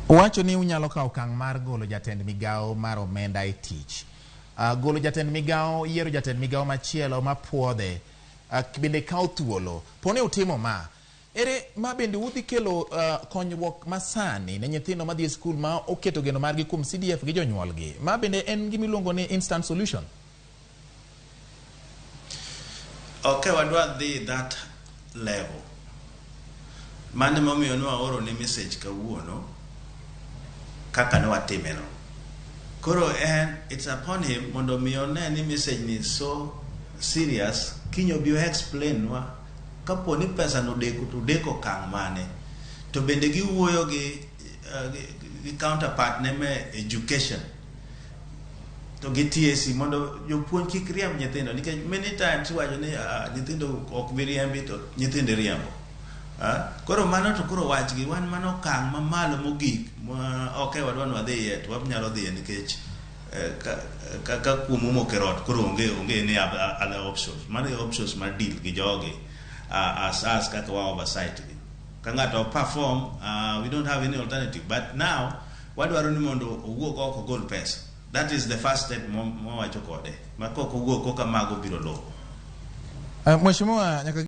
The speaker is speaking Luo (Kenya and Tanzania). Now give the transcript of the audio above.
Uwacho ni unyalo kawo okang' mar golo jatend migawo mar omenda e tich. Golo jatend migawo, yiero jatend migawo machielo mapuodhe bende kawo thuolo. Poni utimo ma, ere ma bende udhi kelo konyruok masani ne nyithindo madhi e skul ma oketo geno margi kuom CDF gi jonyuolgi? Ma bende en gima iluongo ni instant solution? Ok wadwa dhi that level. Mano emomiyo ne waoro ne message kawuono kaka ne watime no. Koro en it's upon him mondo mi one ni message ni so serious kiny obi o explain nwa kapo ni pesa no odeko to odeko okang' mane. To bende giwuoyo gi, gi, gi counterpart ne me education to gi TSC mondo jopuonj kik riemb nyithindo nikech many times iwacho ni nyithindo ok bi riembi to nyithindo iriembo. Koro mano to koro wachgi wan mano okang' mamalo mogik ma ok e wadwa ni wadhiye to wanyalo dhiye nikech ka, ka, ka kuom omoko e rot koro onge onge any other options. Mano e options mar deal gi jogi as kaka wa oversight gi. Ka ng'ato ok perform, we don't have any alternative. But now wadwaro ni mondo owuog oko ogol pesa. That is the first step mwawacho kode. Ma kok owuok koka mago biro luwo. Mheshimiwa nyaka